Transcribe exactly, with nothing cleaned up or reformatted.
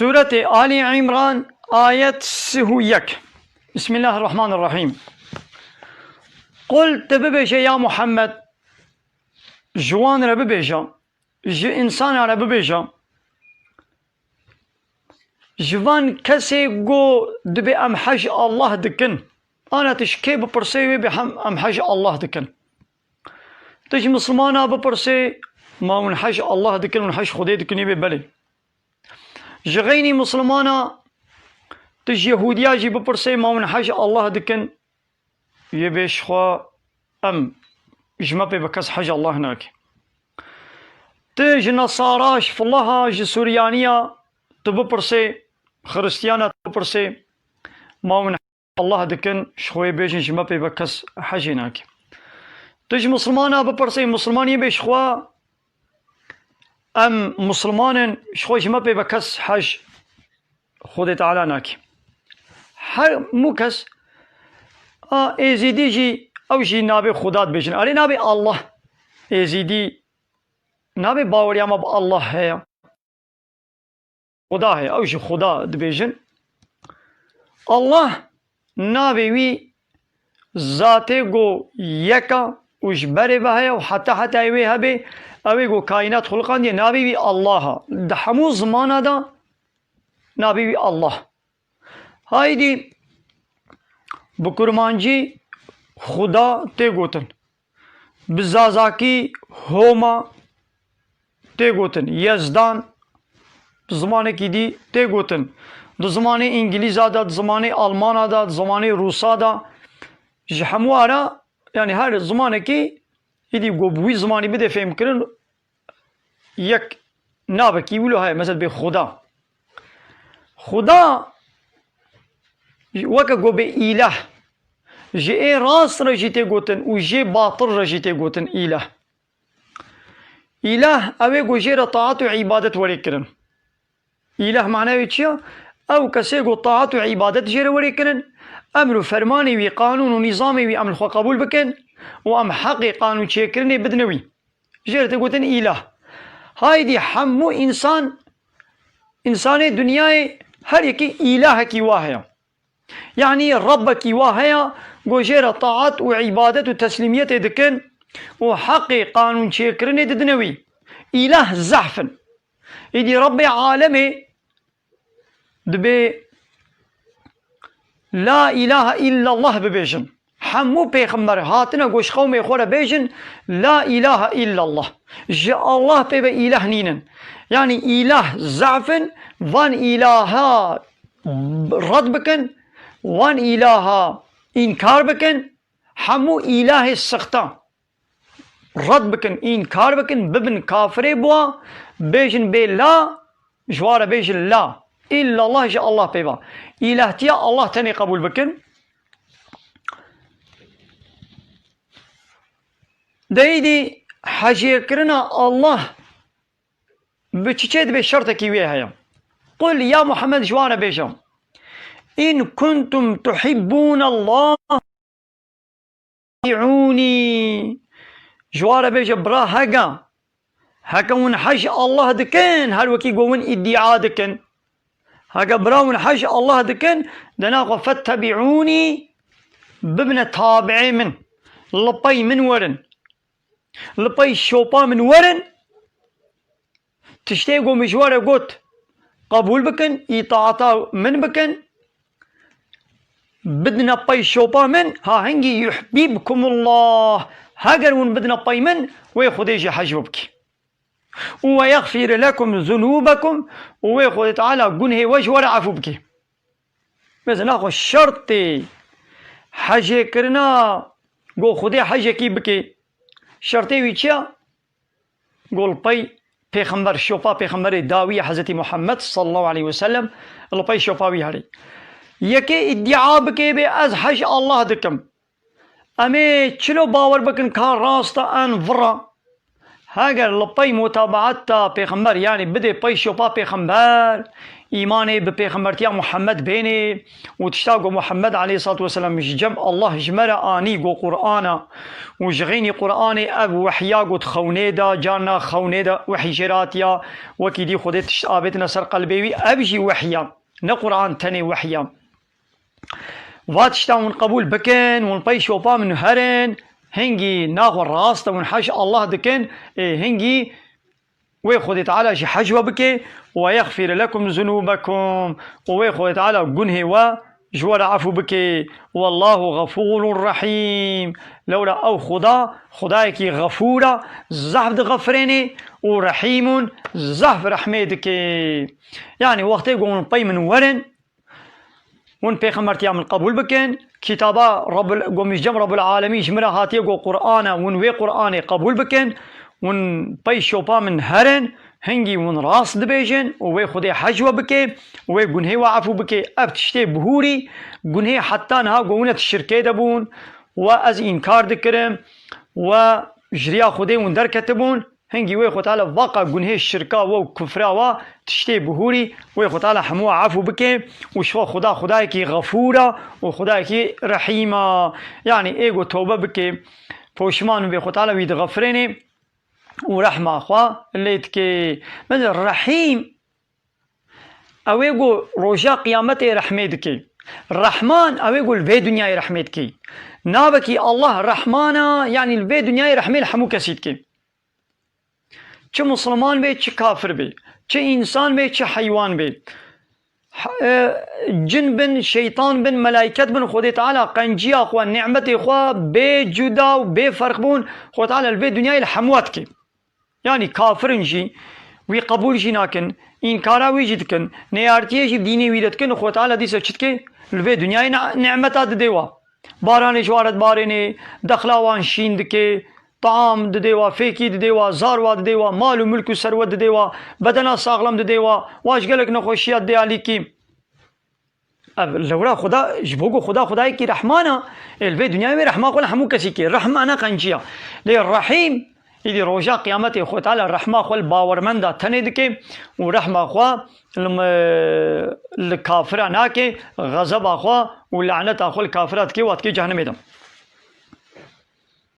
Sûretê Alî Îmran, ayet sih û yek. Bismillahirrahmanirrahîm. Qul, tu bibêje ya Muhammed, ji wan re bibêje, ji însana re bibêje, ji van kesê ku dibê em hej Allah dikin, ana tu ji kê bipirsê wê bê hem em hej Allah dikin. Tu ji Mislimana bipirsê, ma hûn hej Allah dikin, hûn hej Xwedê dikin, wê bê belê. Ji xeynî Mislimana, tu ji Yehûdiya jî bipirsê, ma hûn hej Allah dikin, yê bê ji xwe em, ji me pê ve kes hej Allah nake. Tu ji Nesara, ji Filaha, ji Suryaniya tu bipirsê, Xiristiyana tu bipirsê, ma hûn Allah dikin, ji xwe yê bêjin, ji me pê ve kes hejê nake. Tu ji Mislimana bipirsê, Misliman yê bê ji xwe em Misliman in, ji xwe ji me pê ve kes hej Xwedê Teala nake. Hemû kes, a, Êzîdî jî, ew jî nabê Xuda dibêjin. Erê nabê Allah. Êzîdî nabê baweriya me bi Allah heye. Xuda heye, ew jî Xuda dibêjin. Allah navê wî zatê ku yek a û ji berê ve heye û heta hetayê wê hebe, ew ê ku kaînat xuliqandiye, navê wî Allah a. Di hemû zimana de navê wî Allah. Haydî bi kurmancî Xuda tê gotin. Bi zazakî Homa tê gotin. Yezdan, bi zimanekî dî tê gotin. Di zimanê îngilîza de, di zimanê almana de, di zimanê rûsa de, ji hemû ara, yanî her zimanekî îdî ku bi wî zimanî bidê fêhmkirin, yek navekî wilo heye, mesela bê Xuda. Xuda weke ku bê îlah, ji ê rast re jî tê gotin û jê batil re jî tê gotin îlah. Îlah ew ê ku jê re taat û îbadet were kirin. Îlah manayê wê çi ya? Ew kesê ku taat û îbadet jê re were kirin, emr û fermanê wî, qanûn û nîzamê wî em li xwe qebûl bikin û em heqê qanûn çêkirinê bidine wî. Jê re tê gotin îlah. Haydî hemû însan, însanê dinyayê her yekî îlahekî wa heye. Yanî Rebbekî wa heye, ku jê re taat û îbadet û teslîmiyetê dikin û heqê qanûn çêkirinê didine wî. Îlah zehf in. Îdî Rebbê alemê dibê la îlahe illallah bibêjin. Hemû pêxember hatine ku ji qewmê xwe re bêjin, la îlahe illallah. Ji Allah pê ve îlah nînin. Yanî îlah zehf in, van îlaha red bikin, wan îlaha înkar bikin, hemû îlahê sixta red bikin, înkar bikin, bibin kafirê bi wa, bêjin bê la, ji wa re bêjin la. Îllallah ji Allah pê va. Îlahtiya Allah tenê qebûl bikin. Deyîdî hejêkirina Allah bi çi çê dibe, şertekî wê heye. Qul ya Muhammed ji wan re bêje, in kuntum tuhibbûne Allah, tebi'ûnî. Ji wan re bêje, bira hega, heke hûn hej Allah dikin, her wekî ku hûn îdîa dikin, heke bira hûn hej Allah dikin, dena xwe fettebi'ûnî, bibine tabi'ê min, li pey min werin. Li pey şopa min werin, tiştê ku min ji we re got, qebûl bikin, îtaata min bikin, bidine pey şopa min, ha hingî yuhbîbkumullah. Heger hûn bidine pey min, wê Xwedê jî hej we bike. Û we yexfîr lekum zunûbekum, û wê Xwedê Teala gunhê we ji we re efû bike. Mesela xwe şertê hejê kirina, ku Xwedê hejekî bike, şertê wî çi ya? Ku li pey pêxember, şopa pêxemberê dawî ya Hezretî Muhammed sallallahu aleyhi ve sellem, li pey şopa wî herê. Yekê îdîa bike bê ez hej Allah dikim. Em ê çilo bawer bikin ka rast e an vir e? Heger li pey mutabaeta pêxember, yanî bidê pey şopa pêxember, îmanê bi pêxembertiya Muhammed bênê û tişta ku Muhammed aleyhissalatu vesselam ji cem Allah ji me re anî ku Qur'an e û ji xeynî Qur'anê ev wehya ku dixewnê de, carna xewnê de wehî jê re hatiya, wekî dî Xwedê tişt avêtine ser qelbê wî, ev jî wehya, ne Qur'an tenê wehya. Va tişta hûn qebûl bikin, hûn pey şopa min herin, hingî naxwe rast e, hûn heş Allah dikin, ê hingî wê Xwedê Teala jî hec we bike, "Ve yexfir lekum zunûbekum", û wê Xwedê Teala gunhê we ji we re efû bike. "Wallahu xefûrun rehîm." Lewra ew Xuda, Xudayekî xefûr e, zehf dixefirênê û rehîmun, zehf rehmê dike. Yanî wextê ku hûn pey min werin, hûn pêxembertiya min qebûl bikin, kitaba Rabbul, ku min ji cem Rabbul Alemîn ji min re hatiye ku Qur'an e, hûn wê Qur'anê qebûl bikin, hûn pey şopa min herin, hingî hûn rast dibêjin û wê Xwedê hec we bike û wê gunhê we efû bike. Ev tiştê bihûrî, gunhê heta niha ku hûn di şirkê de bûn, we ez înkar dikirim, we ji riya Xwedê hûn derketibûn, hingî wê Xwe Teala vaqa gunhê şirka we û kufra we tiştê bihûrî, wê Xwe Teala hemû efû bike û ji xwe Xuda Xudayekî xefûr e û Xudayekî rehîm e. Yanî ê ku tewbe bike, poşman bê, Xwe Teala wî dixefirênê û rehma xwe lê dike. Mesela rehîm, ew ê ku roja qiyametê rehmê dike. Rehman, ew ê ku li vê dinyayê rehmê dike. Navekî Allah Rehman e, yanî li vê dinyayê rehmê li hemû kesî dike. Çi misilman bê, çi kafir bê, çi însan bê, çi heywan bê. H-, e, cin bin, şeytan bin, melayket bin, Xwedê Teala qenciya xwe, nimetê xwe bê cuda û bê ferq bûn, Xwedê Teala li vê dinyayê li hemû dike. Yanî kafirin jî wî qebûl jî nakin, înkara wî jî dikin, neyartiyê jî bi dînê wî de dikin, Xwedê Teala dîsa çi dike? Li vê dinyayê ne-, nimeta didê wa. Baranê ji wa re dibarênê, dexla wan şîn dike, taam didê wa, fêkî didê wa, zar wa didê wa, mal û milk û serwet didê wa, bedena saxlem didê wa, wa ji gelek nexweşiya didê alîkî. Ev lewra Xuda, ji bo ku Xuda Xudayekî rehman e, ê li vê dinyayê wê rehma xwe li hemû kesî kê. Rehma ne qenciya. Lê rehîm, îdî roja qiyametê Xwedê Teala rehma xwe li bawermenda tenê dike û rehma xwe li, li kafira nake, xezeba xwe û laneta xwe li kafira dike, wa dike cehennemê de.